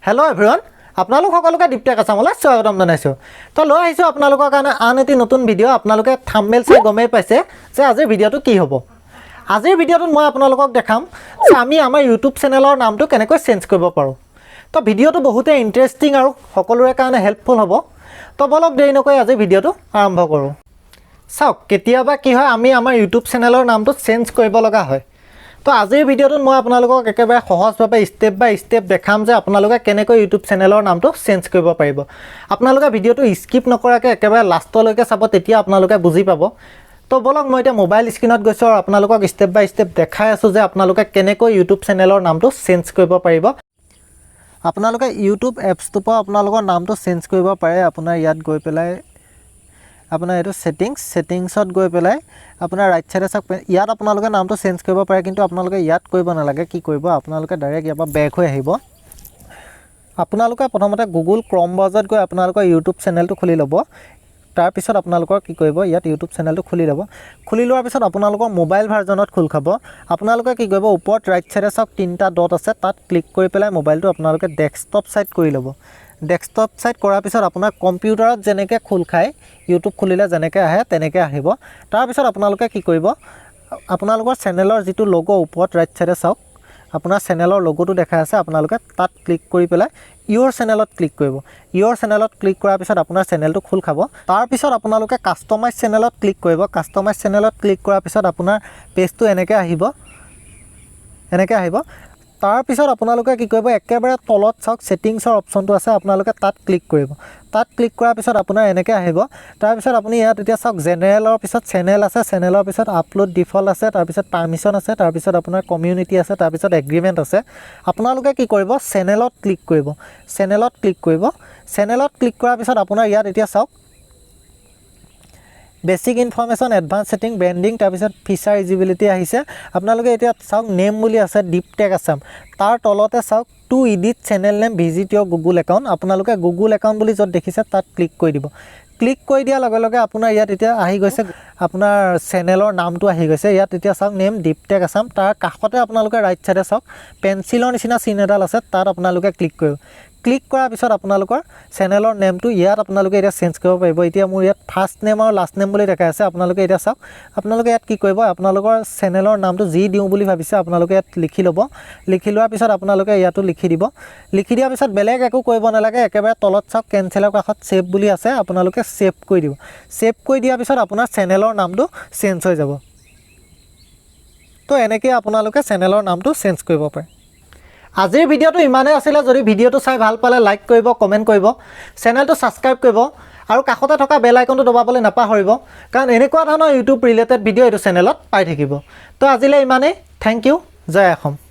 Hello' everyone, আপোনালোক সকলোকে দীপটেক আছামলৈ স্বাগতম জনাইছোঁ। তো লৈ আহিছোঁ আপোনালোকৰ কাৰণে আন এটি নতুন ভিডিঅ'। আপোনালোকে থাম্বনেইল চাই গমেই পাইছে যে আজিৰ ভিডিঅ'টো কি হ'ব। আজিৰ ভিডিঅ'টোত মই আপোনালোকক দেখাম যে আমি আমাৰ ইউটিউব চেনেলৰ নামটো কেনেকৈ চেঞ্জ কৰিব পাৰোঁ। তো ভিডিঅ'টো বহুতেই ইণ্টাৰেষ্টিং আৰু সকলোৰে কাৰণে হেল্পফুল হ'ব। তো ব'লক, দেৰি নকৰি আজিৰ ভিডিঅ'টো আৰম্ভ কৰোঁ। চাওক, কেতিয়াবা কি হয়, আমি আমাৰ ইউটিউব চেনেলৰ নামটো চেঞ্জ কৰিব লগা হয়। তো আজিৰ ভিডিঅ'টোত মই আপোনালোকক একেবাৰে সহজভাৱে ষ্টেপ বাই ষ্টেপ দেখাম যে আপোনালোকে কেনেকৈ ইউটিউব চেনেলৰ নামটো চেঞ্জ কৰিব পাৰিব। আপোনালোকে ভিডিঅ'টো স্কিপ নকৰাকৈ একেবাৰে লাষ্টলৈকে চাব, তেতিয়া আপোনালোকে বুজি পাব। তো ব'লক, মই এতিয়া মোবাইল স্ক্ৰীণত গৈছোঁ আৰু আপোনালোকক ষ্টেপ বাই ষ্টেপ দেখাই আছোঁ যে আপোনালোকে কেনেকৈ ইউটিউব চেনেলৰ নামটো চেঞ্জ কৰিব পাৰিব। আপোনালোকে ইউটিউব এপছটোৰ পৰা আপোনালোকৰ নামটো চেঞ্জ কৰিব পাৰে। আপোনাৰ ইয়াত গৈ পেলাই আপোনাৰ এইটো ছেটিংছ, ছেটিংছত গৈ পেলাই আপোনাৰ ৰাইট ছাইডে চাওক, ইয়াত আপোনালোকে নামটো চেঞ্জ কৰিব পাৰে। কিন্তু আপোনালোকে ইয়াত কৰিব নালাগে। কি কৰিব, আপোনালোকে ডাইৰেক্ট ইয়াৰ পৰা বেক হৈ আহিব। আপোনালোকে প্ৰথমতে গুগল ক্ৰম ব্ৰাউজাৰত গৈ আপোনালোকৰ ইউটিউব চেনেলটো খুলি ল'ব। তাৰপিছত আপোনালোকৰ কি কৰিব, ইয়াত ইউটিউব চেনেলটো খুলি ল'ব। খুলি লোৱাৰ পিছত আপোনালোকৰ মোবাইল ভাৰ্জনত খোল খাব। আপোনালোকে কি কৰিব, ওপৰত ৰাইট ছাইডে চাওক, তিনিটা ডট আছে, তাত ক্লিক কৰি পেলাই মোবাইলটো আপোনালোকে ডেস্কটপ ছাইট কৰি ল'ব। ডেস্কটপ ছাইট কৰাৰ পিছত আপোনাৰ কম্পিউটাৰত যেনেকৈ খোল খায়, ইউটিউব খুলিলে যেনেকৈ আহে, তেনেকৈ আহিব। তাৰপিছত আপোনালোকে কি কৰিব, আপোনালোকৰ চেনেলৰ যিটো লগ', ওপৰত ৰাইট ছাইডে চাওক, আপোনাৰ চেনেলৰ লগ'টো দেখাই আছে, আপোনালোকে তাত ক্লিক কৰি পেলাই ইয়ৰ চেনেলত ক্লিক কৰিব। ইয়ৰ চেনেলত ক্লিক কৰাৰ পিছত আপোনাৰ চেনেলটো খোল খাব। তাৰপিছত আপোনালোকে কাষ্টমাইজ চেনেলত ক্লিক কৰিব। কাষ্টমাইজ চেনেলত ক্লিক কৰাৰ পিছত আপোনাৰ পেজটো এনেকৈ আহিব, এনেকৈ আহিব। তাৰপিছত আপোনালোকে কি কৰিব, একেবাৰে তলত চাওক, ছেটিংছৰ অপশ্যনটো আছে, আপোনালোকে তাত ক্লিক কৰিব। তাত ক্লিক কৰাৰ পিছত আপোনাৰ এনেকৈ আহিব। তাৰপিছত আপুনি ইয়াত এতিয়া চাওক, জেনেৰেলৰ পিছত চেনেল আছে, চেনেলৰ পিছত আপলোড ডিফল্ট আছে, তাৰপিছত পাৰ্মিশ্যন আছে, তাৰপিছত আপোনাৰ কমিউনিটি আছে, তাৰপিছত এগ্ৰিমেণ্ট আছে। আপোনালোকে কি কৰিব, চেনেলত ক্লিক কৰিব। চেনেলত ক্লিক কৰিব। চেনেলত ক্লিক কৰাৰ পিছত আপোনাৰ ইয়াত এতিয়া চাওক, basic information, advance setting, branding, তাৰপিছত ফিচাৰ ইলিজিবিলিটি আহিছে। আপোনালোকে এতিয়া চাওক, নেম বুলি আছে ডিপ টেক আছাম। তাৰ তলতে চাওক, "To edit channel name, visit your Google account"। আপোনালোকে গুগল একাউণ্ট বুলি য'ত দেখিছে, তাত ক্লিক কৰি দিব। ক্লিক কৰি দিয়াৰ লগে লগে আপোনাৰ ইয়াত এতিয়া আহি গৈছে, আপোনাৰ চেনেলৰ নামটো আহি গৈছে। ইয়াত এতিয়া চাওক, নেম ডিপ টেক আছাম। তাৰ কাষতে আপোনালোকে ৰাইট ছাইডে চাওক, পেঞ্চিলৰ নিচিনা চিন এডাল আছে, তাত আপোনালোকে ক্লিক কৰিব। ক্লিক কৰাৰ পিছত আপোনালোকৰ চেনেলৰ নেমটো ইয়াত আপোনালোকে এতিয়া চেঞ্জ কৰিব পাৰিব। এতিয়া মোৰ ইয়াত ফাৰ্ষ্ট নেম আৰু লাষ্ট নেম বুলি দেখাই আছে। আপোনালোকে এতিয়া চাওক, আপোনালোকে ইয়াত কি কৰিব, আপোনালোকৰ চেনেলৰ নামটো যি দিওঁ বুলি ভাবিছে, আপোনালোকে ইয়াত লিখি ল'ব। লিখি লোৱাৰ পিছত আপোনালোকে ইয়াতো লিখি দিব। লিখি দিয়াৰ পিছত বেলেগ একো কৰিব নালাগে। একেবাৰে তলত চাওক, কেঞ্চেলৰ কাষত ছেভ বুলি আছে, আপোনালোকে ছেভ কৰি দিব। ছেভ কৰি দিয়াৰ পিছত আপোনাৰ চেনেলৰ নামটো চেঞ্জ হৈ যাব। তো এনেকৈয়ে আপোনালোকে চেনেলৰ নামটো চেঞ্জ কৰিব পাৰে। আজিৰ ভিডিঅ'টো ইমানেই আছিলে। যদি ভিডিঅ'টো চাই ভাল পালে লাইক কৰিব, কমেণ্ট কৰিব, চেনেলটো ছাবস্ক্ৰাইব কৰিব আৰু কাষতে থকা বেল আইকনটো দবাবলৈ নাপাহৰিব, কাৰণ এনেকুৱা ধৰণৰ ইউটিউব ৰিলেটেড ভিডিঅ' এইটো চেনেলত পাই থাকিব। তো আজিলৈ ইমানেই। Thank U. জয় অসম।